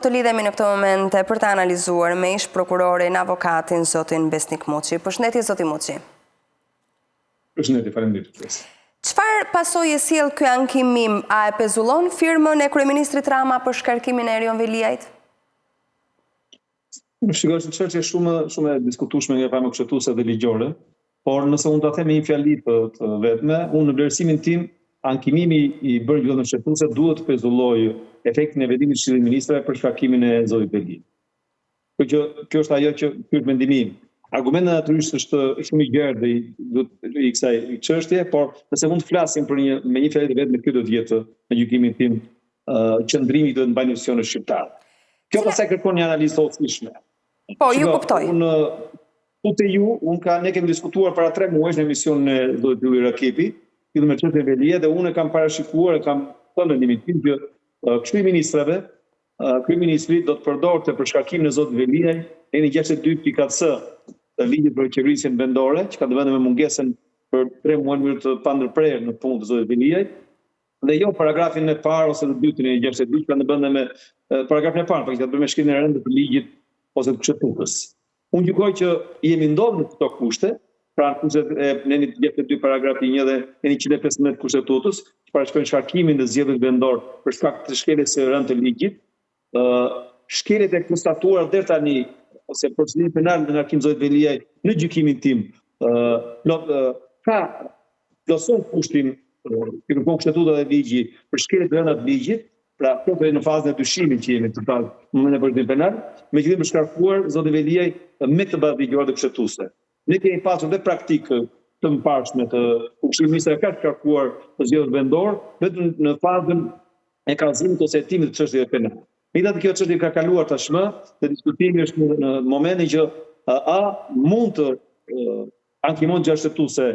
Të lidhemi në këto momente për të analizuar me ish prokurorin, avokatin, zotin Besnik Muçi. Përshëndetje, zoti Muçi. Përshëndetje, faleminderit. Çfarë pasoje sjell ky ankimim? A e pezullon firmën e kryeministrit Rama për shkarkimin e Erion Veliajt? Shiko, është një çështje shumë shumë e diskutueshme nga pamja kushtetuese dhe ligjore, por nëse unë ta them me një fjali të, të vetme, unë në vlerësimin tim ankimimi i bërë në Gjykatën Kushtetuese duhet të pezullojë efektin e vendimit të Këshillit të Ministrave për shkarkimin e zotit Veliaj. Kështu që kjo është ajo që ky është mendimi im. Argumenti natyrisht është shumë i gjerë dhe i duhet i kësaj çështje, por nëse mund të flasim për një me një fjali të vetme, ky do të jetë në gjykimin tim qëndrimi që duhet të mbajnë institucionet shqiptare. Kjo pastaj kërkon një analizë të hollësishme. Po, ju kuptoj. Unë po te ju, unë ka ne kemi diskutuar para 3 muajsh në emisionin e zotit Ylli Rakipi, lidhur me çështjen Veliaj dhe unë e kam parashikuar, e kam thënë mendimin tim që Këshilli i Ministrave, kryeministri do të përdorte për shkarkimin e zotit Veliaj nenin 62 pika C të ligjit për qeverisjen vendore, që ka të bëjë me mungesën për 3 muaj në mënyrë të pandërprerë në punë të zotit Veliaj, dhe jo paragrafin e parë ose të dytin e 62 që kanë të bëjnë me paragrafin e parë, që ka të bëjë me shkeljen e rëndë të ligjit ose të kushtetutës. Unë gjykoj që jemi ndodhur në këto kushte, pra në kushtet e nenit 62 paragrafi 1 dhe nenit 115 kushtetutës, që parashikojnë shkarkimin e të zgjedhurit vendor për shkak të shkeljes së rëndë të ligjit, ë shkeljet e konstatuara deri tani ose procedimi penal në ngarkim zotit Veliaj në gjykimin tim ë plot ka plotëson kushtin që kërkon kushtetuta dhe ligji për shkelje të rënda të ligjit, pra këto në fazën e dyshimit që jemi të fazë në momentin e procedimit penal, me qëllim për shkarkuar zotin Veliaj me këtë bazë ligjore dhe kushtetuese. Ne kemi pasur dhe praktikë të mëparshme të ku Këshilli i Ministrave ka shkarkuar të zgjedhur vendor vetëm në fazën e kallëzimit ose hetimit të çështjeve penale. Megjithatë kjo çështje ka kaluar tashmë dhe diskutimi është në, në momentin që a mund të ankimon Gjykata Kushtetuese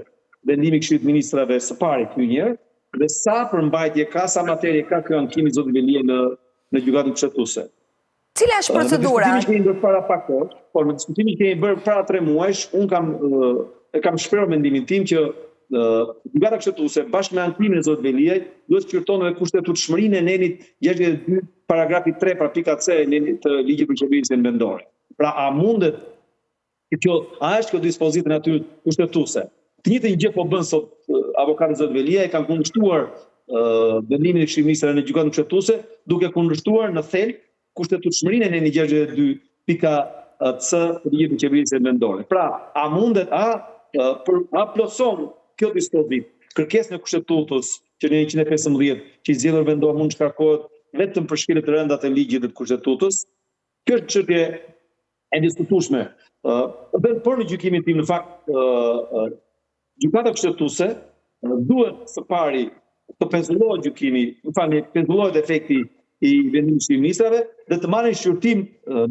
vendimi i Këshillit të Ministrave së pari ky një herë dhe sa përmbajtje ka, sa materie ka ky ankim i zotit Veliaj në në Gjykatën Kushtetuese. Cila është procedura? Në diskutimin që kemi bërë para pak kohësh, por në diskutimin që kemi bërë para 3 muajsh, unë kam e kam shprehur mendimin tim që Gjykata Kushtetuese bashkë me ankimin e zotit Veliaj duhet të shqyrton edhe kushtetutshmërinë e nenit 62 paragrafi 3 pra pika C e nenit të ligjit për qeverisjen vendore. Pra a mundet Kjo, a është kjo dispozitë e natyrës kushtetuese? Të njëjtën gjë po bën sot avokati i zotit Veliaj, kanë kundërshtuar vendimin e Këshillit të Ministrave në Gjykatën Kushtetuese, duke kundërshtuar në thelb kushtetutshmërinë e nenit 62 pika C të ligjit për qeverisjen vendore. Pra, a mundet a për a plotëson kjo dispozitë kërkesën e kushtetutës që neni 115 që i zgjedhur vendor mund të shkarkohet vetëm për shkelje të rënda të ligjit dhe të kushtetutës? Kjo është çështje e diskutueshme. Ë dhe por në gjykimin tim në fakt ë Gjykata Kushtetuese duhet së pari të pezullohet gjykimi, më falni, pezullohet efekti i vendimit të Këshillit të Ministrave dhe të marrin shqyrtim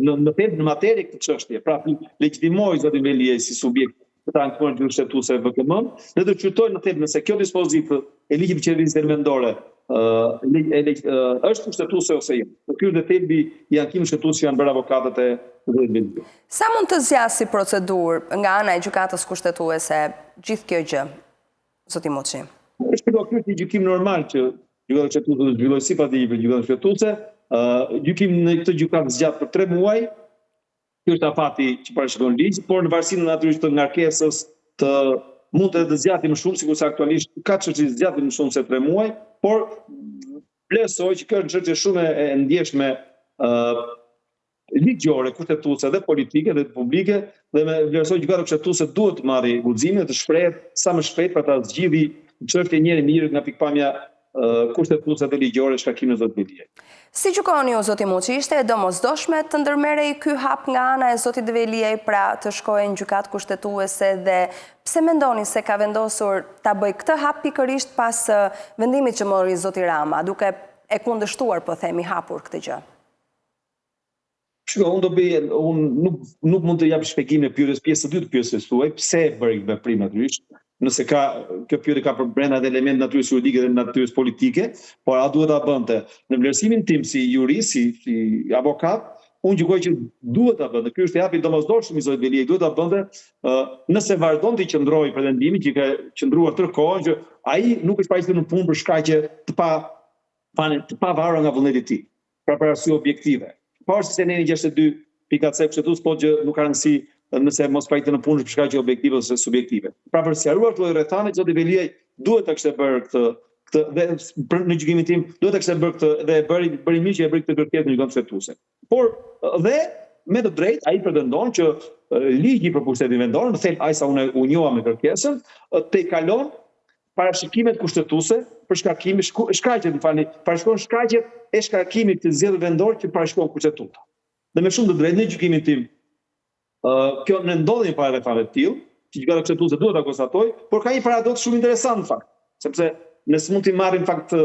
në në thelb në materie këtë çështje. Pra legjitimojë zotin Veliaj si subjekt për ta ankuar në Gjykatën Kushtetuese VKM dhe të shqyrtojë në thelb nëse kjo dispozitë e ligjit për qeverisjen vendore ë është kushtetuese ose jo. Dhe ky është dhe thelbi i ankimit kushtetues që janë bërë avokatët e zotit Veliaj. Sa mund të zgjasë si procedurë nga ana e Gjykatës Kushtetuese gjithë kjo gjë, zoti Muçi? Është kjo ky është një gjykim normal që Gjykata Kushtetuese do të zhvillojë sipas ligjit për Gjykatën Kushtetuese. Ë gjykim në këtë gjykatë zgjat për 3 muaj, Ky është afati që parashikon ligji, por në varësi natyrisht të ngarkesës të mund edhe të zgjati më shumë, sikurse aktualisht ka çështje që zgjatin më shumë se 3 muaj, por vlerësoj që kjo është një çështje shumë e ndjeshme ë ligjore, kushtetuese dhe politike dhe publike dhe me vlerësoj gjykata kushtetuese duhet të marrë guximin dhe të shprehet sa më shpejt për ta zgjidhur çështjen një herë e mirë nga pikëpamja kushtetuese dhe ligjore shkarkimin e zotit Veliaj. Si gjykoni ju, zoti Muçi, ishte e domosdoshme të ndërmerrej ky hap nga ana e zotit Veliaj, pra të shkojë në gjykatë kushtetuese dhe pse mendoni se ka vendosur ta bëjë këtë hap pikërisht pas vendimit që mori zoti Rama, duke e kundërshtuar, po themi, hapur këtë gjë? Shiko, unë do bëj, unë nuk nuk mund të jap shpjegimin e pyetjes, pjesës së dytë të pyetjes tuaj, pse e bëri këtë veprim natyrisht, nëse ka kjo pyetje ka përbrenda edhe elemente natyrës juridike dhe natyrës politike, por a duhet ta bënte? Në vlerësimin tim si jurist, si, si avokat, unë gjykoj që duhet ta bënte. Ky është hapi i domosdoshëm i zotit Veliaj, duhet ta bënte, ë nëse vazhdon të qëndrojë pretendimi që ka qëndruar tërë kohën që ai nuk është paraqitur në punë për shkaqe të pa pa të pavarura nga vullneti i tij. pra për arsye objektive. Pavarësisht se neni 62 pika C Kushtetutës thotë që nuk ka rëndësi nëse mosparaqitja në punë është për shkaqe objektive ose subjektive. Pra për sqaruar këtë lloj rrethane, zoti Veliaj duhet ta kishte bërë këtë këtë dhe për në gjykimin tim duhet ta kishte bërë këtë dhe e bëri bëri mirë që e bëri këtë kërkesë në gjykatën kushtetuese. Por dhe me të drejtë ai pretendon që ligji për pushtetin vendor, në thelb aq sa unë u njoha me kërkesën, tejkalon parashikimet kushtetuese për shkarkimin, shkaqet, më falni, parashikon shkaqet e shkarkimit të zgjedhurve vendorë që parashikon kushtetuta. Dhe me shumë të drejtë në gjykimin tim, ë kjo ne ndodhemi para rrethane të tillë, që gjykata kushtetuese duhet ta konstatojë, por ka një paradoks shumë interesant në fakt, sepse ne s'mund t'i marrim në fakt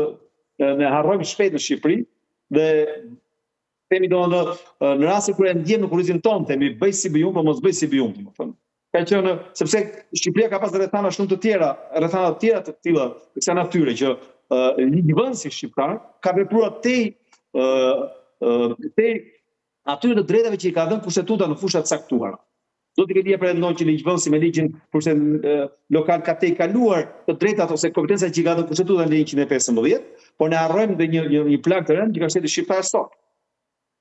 ne harrojmë shpejt në Shqipëri dhe themi domethënë në rastin kur e ndjejmë në kurrizin tonë, themi bëj si bëj unë, po mos bëj si bëj unë, domethënë. Ka qenë sepse Shqipëria ka pas rrethana shumë të tjera, rrethana të tjera të tilla, të kësaj natyre që uh, ligjvënësi shqiptar ka vepruar tej uh, uh, tej atyre të drejtave që i ka dhënë kushtetuta në fusha të caktuara. Zoti Veliaj pretendon që ligjvënësi me ligjin për pushtetin lokal ka tejkaluar të drejtat ose kompetencat që i ka dhënë kushtetuta në ligjin 115, por ne harrojmë dhe një një, një plagë të rëndë që ka shteti shqiptar sot.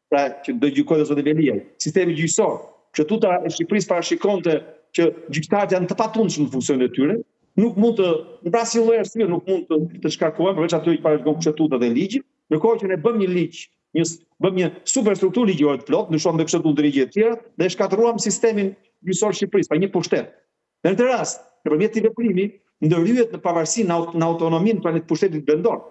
Pra që do gjykojë zoti Veliaj, sistemi gjyqësor. Kushtetuta e Shqipërisë parashikonte që gjyqtarët janë të patundshëm në funksionin e tyre, nuk mund të, në për asnjë lloj arsye nuk mund të, të shkarkohen përveç atyre që parashikon kushtetuta dhe ligji, ndërkohë që ne bëmë një ligj, një bëmë një superstrukturë ligjore të plotë, ndryshuam dhe kushtetutën dhe ligje të tjera dhe shkatërruam sistemin gjyqësor të Shqipërisë, pa një pushtet. Dhe në këtë rast, nëpërmjet këtij veprimi, ndërhyhet në pavarësinë, në autonominë pra të pushtetit vendor.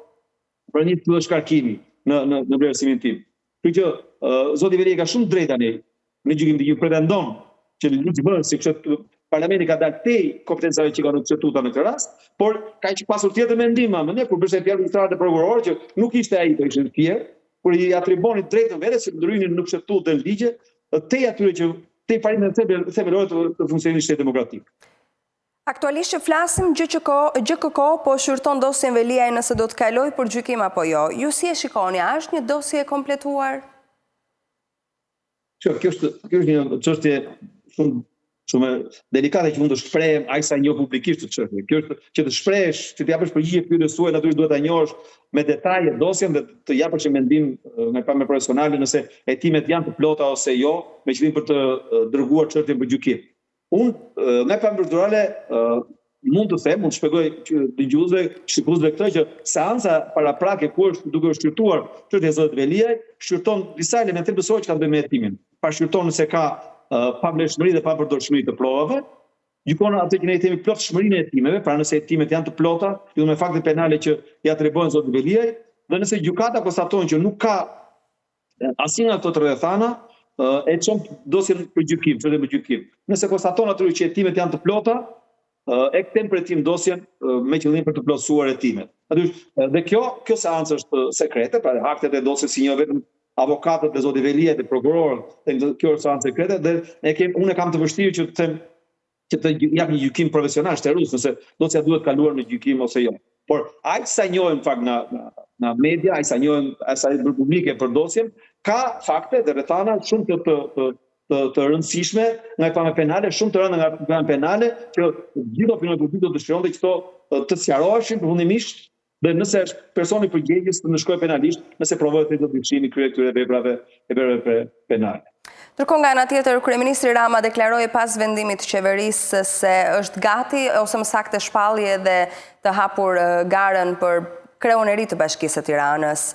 Pra një lloj shkarkimi në në në vlerësimin tim. Kështu që uh, zoti Veliaj ka shumë drejt tani në gjykimin tim pretendon që ligjvënësi kështu parlamenti ka dalë tej kompetencave që ka në kushtetuta në këtë rast, por ka që pasur tjetër mendim më ne kur bëhej fjalë gjyqtarët e prokurorë që nuk ishte ai, por ishin të tjerë, kur i atribuonin drejtën vetes që ndërhynin në kushtetutë dhe në ligje, tej atyre që tej parimeve themelore të, të funksionimit të shtetit demokratik. Aktualisht që flasim, GJK, GJKKO po shqyrton dosjen Veliaj nëse do të kalojë për gjykim apo jo. Ju si e shikoni, a është një dosje e kompletuar? Kjo, kjo është, kjo është një çështje shumë shumë delikate që mund të shprehem aq sa njoh publikisht këtë çështje. Kjo është që të shprehesh, që të japësh përgjigje pyetjes suaj, natyrisht duhet ta njohësh me detaje dosjen dhe të japësh një mendim nga pikëpamja profesionale nëse hetimet janë të plota ose jo, me qëllim për të dërguar çështjen për gjykim. Unë, nga pikëpamja procedurale, mund të them, mund të shpjegoj dëgjuesve, shikuesve këtë që seanca paraprake ku është duke u shqyrtuar çështja e zotit Veliaj, shqyrton disa elemente thelbësore që kanë të bëjnë me hetimin. Pra shqyrton nëse ka pavlefshmëri dhe papërdorshmëri të provave, gjykon atë që ne i themi plotshmërinë e hetimeve, pra nëse hetimet janë të plota, lidhur me faktet penale që i atribuohen zotit Veliaj, dhe nëse gjykata konstaton që nuk ka Asnjë nga këto tre rrethana e çon dosjen për gjykim, çështjen për gjykim. Nëse konstaton aty që hetimet janë të plota, e kthen për hetim dosjen me qëllim për të plotësuar hetimet. Aty dhe kjo kjo seancë është sekrete, pra aktet e dosjes i njohin vetëm avokatët dhe zoti Veliaj dhe prokurorët, dhe kjo është seancë sekrete dhe e kem unë e kam të vështirë që të them që të jap një gjykim profesional shterues nëse dosja duhet kaluar në gjykim ose jo. Por aq sa njohim në fakt nga nga, nga media, aq sa njohim, aq sa është bërë publike për dosjen, ka fakte dhe rrethana shumë të të të të, të rëndësishme nga pikëpamja penale, shumë të rënda nga pikëpamja penale, që gjithë opinioni publik do të dëshironte që këto të sqaroheshin përfundimisht Dhe nëse është personi përgjegjës të ndëshkohet penalisht, nëse provohet drejt dyshimi i kryerjes këtyre veprave e veprave penale. Ndërkohë nga ana tjetër, kryeministri Rama deklaroi pas vendimit të qeverisë se është gati ose më saktë shpalli edhe të hapur garën për kreun e ri të Bashkisë së Tiranës.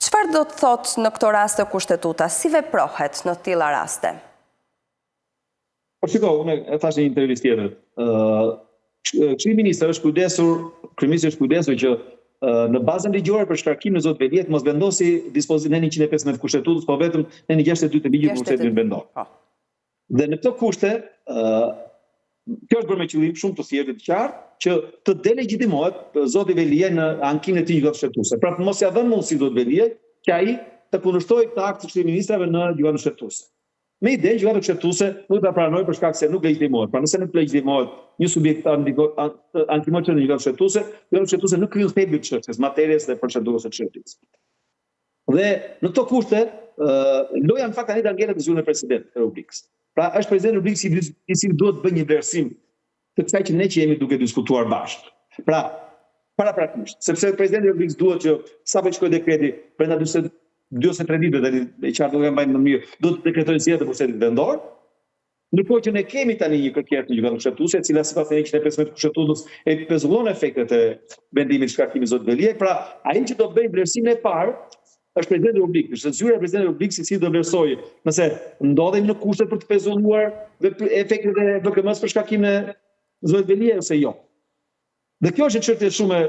Çfarë do të thotë në këto raste kushtetuta? Si veprohet në të tilla raste? Po shiko, unë e thashë në një intervistë tjetër. Ë Këshilli i Ministrave është kujdesur, kryeministri është kujdesur që në bazën ligjore për shkarkimin e zotit Veliaj të mos vendosi dispozitën nenin 115 të Kushtetutës, po vetëm nenin 62 të ligjit për pushtetin vendor. Po. Dhe në këto kushte, ë kjo është bërë me qëllim shumë të thjeshtë dhe të qartë që të delegjitimohet zoti Veliaj në ankimin e tij në Gjykatën Kushtetuese. Pra të mos ia dhënë mundësi zotit Veliaj që ai të kundërshtojë këtë akt të Këshillit të Ministrave në Gjykatën Kushtetuese. Me idenë që Gjykata Kushtetuese nuk do ta pranojë për shkak se nuk legjitimohet. Pra nëse nuk legjitimohet një subjekt të ankimohet çështjen në Gjykatën Kushtetuese, Gjykata Kushtetuese nuk hyn thelbit të çështjes, materies dhe procedurës së çështjes. Dhe në këto kushte, loja në fakt tani do ngelet në zyrën e presidentit të Republikës. Pra është presidenti i Republikës i cili duhet të bëjë një vlerësim të kësaj që ne që jemi duke diskutuar bashkë. Pra, paraprakisht, sepse presidenti i Republikës duhet që sapo i shkoi dekreti brenda 40. 2 ose 3 ditëve tani e qartë nuk e mbaj mend mirë, do të dekretojë zgjedhjet e pushtetit vendor. Ndërkohë që ne kemi tani një kërkesë në Gjykatën Kushtetuese, e cila sipas nenit 115 të Kushtetutës e pezullon efektet e vendimit të shkarkimit të zotit Veliaj, pra ai që do të bëjë vlerësimin e parë është presidenti i Republikës, është zyra e presidentit të Republikës i cili do vlerësojë nëse ndodhemi në kushtet për të pezulluar efektet e VKM-së për shkarkimin e zotit Veliaj ose jo. Dhe kjo është një çështje shumë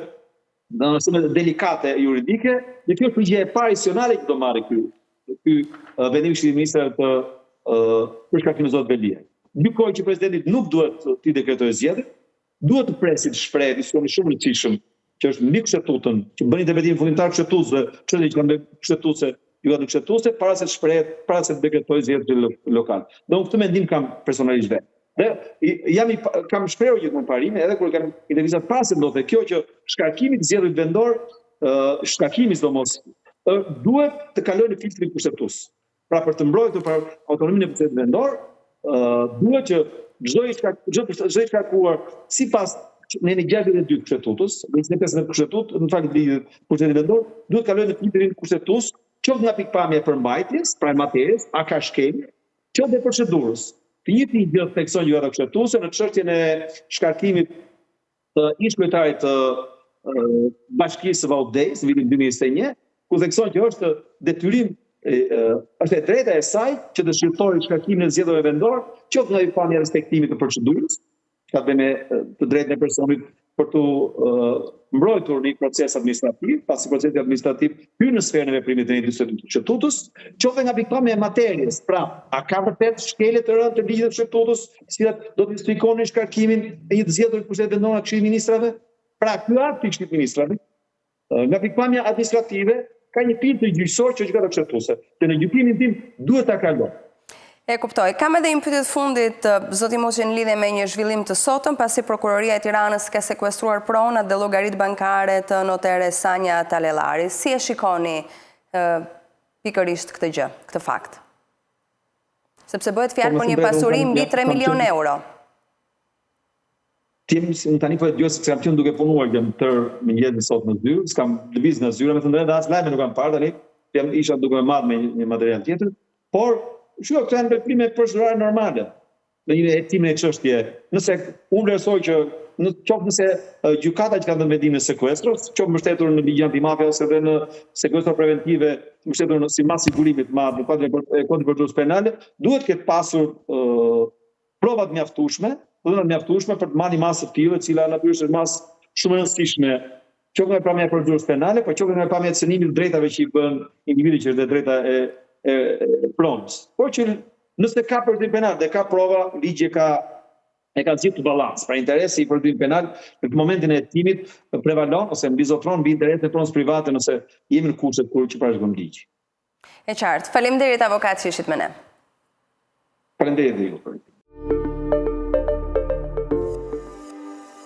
domethënë shumë delikate juridike, dhe kjo është përgjigja e parë institucionale që do marrë ky ky vendim i Këshillit të Ministrave të për shkarkimin e zotit Veliaj. Gjykoj që presidenti nuk duhet t'i dekretojë zgjedhjet, duhet të presi të shprehet institucioni shumë i rëndësishëm që është mbi kushtetutën, që bën interpretimin fundimtar kushtetues dhe çështje që kanë kushtetuese, Gjykata Kushtetuese para se të shprehet, para se të dekretojë zgjedhjet lokale. Dhe unë këtë mendim kam personalisht vetë. Dhe jam i kam shprehur gjithmonë parime edhe kur kam intervistat para se ndodhte kjo që shkarkimi i të zgjedhurit vendor, shkarkimi sidomos duhet të kalojë në filtrin kushtetues. Pra për të mbrojtur për autonominë e pushtetit vendor, duhet që çdo i shkak çdo çdo i shkarkuar sipas nenit 62 të kushtetutës, dhe 115 kushtetutë, në fakt ligjit pushtetit vendor, duhet të kalojë në filtrin kushtetues, qoftë nga pikëpamja e përmbajtjes, pra e materies, a ka shkelje, qoftë dhe procedurës. Të njëjtën gjë thekson Gjykata Kushtetuese në çështjen e shkarkimit të ish-kryetarit të Bashkisë së Vaut Dejës në vitin 2021, ku thekson që është detyrim është e drejta e saj që të shqyrtojë shkarkimin e të zgjedhurve vendor, qoftë nga pikëpamja e respektimit të procedurës, ka të bëjë me të drejtën e personit për t'u mbrojtur në një proces administrativ, pasi procesi administrativ hyn në sferën e veprimit të nenit 42 të Kushtetutës, qoftë nga pikëpamja e materies, pra a ka vërtet shkelje të rëndë të ligjit të Kushtetutës, të cilat do të justifikonin shkarkimin e një të zgjedhuri të pushtetit vendor nga Këshilli i Ministrave? Pra, ky akt i Këshillit të Ministrave Nga pikëpamja administrative, ka një filtër gjyqësor që është Gjykata Kushtetuese, që në gjykimin tim duhet ta kalojë. E kuptoj. Kam edhe një pyetje të fundit, zoti Muçi, në lidhje me një zhvillim të sotëm, pasi Prokuroria e Tiranës ka sekuestruar pronat dhe llogaritë bankare të noteres Sanja Talellari. Si e shikoni pikërisht këtë gjë, këtë fakt? Sepse bëhet fjalë po, për një pasuri mbi 3 milionë euro. Ti unë tani po e dëgjoj sepse kam qenë duke punuar gjatë tërë mëngjesin sot në zyrë, s'kam lëviz nga zyra me thënë drejtë as lajme nuk kam parë tani, jam isha duke u marrë me një, një material tjetër, por shiko këto janë veprime procedurale normale në një hetim në çështje. Nëse unë vlerësoj që në qoftë nëse gjykata që ka dhënë vendimin e sekuestros, qoftë mbështetur në ligjin antimafia ose edhe në sekuestro preventive, mbështetur në si masë sigurimit të madh në kuadrin e kodit të procedurës penale, duhet të ketë pasur prova të mjaftueshme, të dhëna të mjaftueshme për të marrë një masë të tillë, e cila natyrisht është masë shumë e rëndësishme, qoftë nga pamja e procedurës penale, por qoftë nga pamja e cënimit të drejtave që i bën individit që është e drejta e e, e pronës. Por që nëse ka procedim penal dhe ka prova, ligji ka e ka zgjidhur balancë. Pra interesi i procedimit penal në momentin e hetimit prevalon ose mbizotëron mbi interesin e pronës private nëse jemi në kushtet kur që parashikon ligji. E qartë. Faleminderit avokat që ishit me ne. Faleminderit dhe ju.